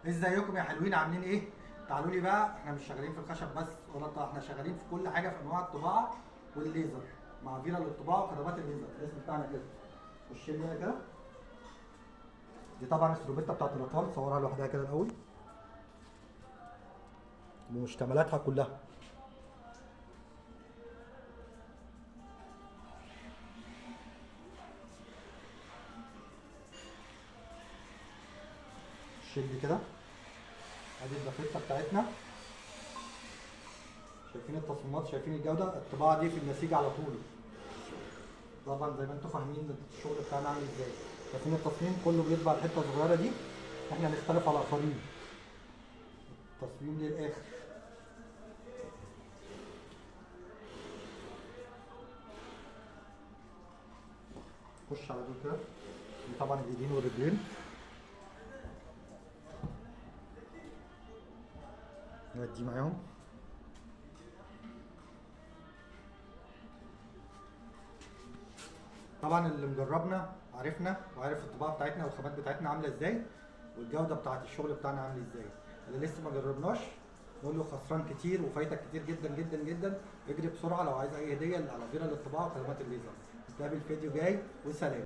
ازيكم يا حلوين، عاملين ايه؟ تعالوا لي بقى، احنا مش شغالين في الخشب بس ولا احنا شغالين في كل حاجة، في انواع الطباعة والليزر مع فيرا للطباعة وخدمات الليزر. الاسم بتاعنا كده، خش لي هنا كده. دي طبعا السلوبيتا بتاعت الاطفال، صورها لوحدها كده الاول بمشتملاتها كلها. شد كده، ادي الدفيته بتاعتنا. شايفين التصميمات، شايفين الجودة، الطباعة دي في النسيج على طول. طبعا زي ما انتم فاهمين الشغل بتاعنا عامل ازاي، شايفين التصميم كله بيطبع الحتة الصغيرة دي، احنا هنختلف على الاخرين. التصميم للاخر. خش على دول كده، دي طبعا الايدين والرجلين. نودي معاهم. طبعا اللي مجربنا عرفنا وعارف الطباعة بتاعتنا والخامات بتاعتنا عامله ازاي والجودة بتاعت الشغل بتاعنا عامل ازاي. اللي لسه ما جربناش نقول له خسران كتير وفايتك كتير جدا جدا جدا. اجري بسرعة لو عايز اي هديه على فيرا للطباعة وخدمات الليزر. نتقابل فيديو جاي وسلام.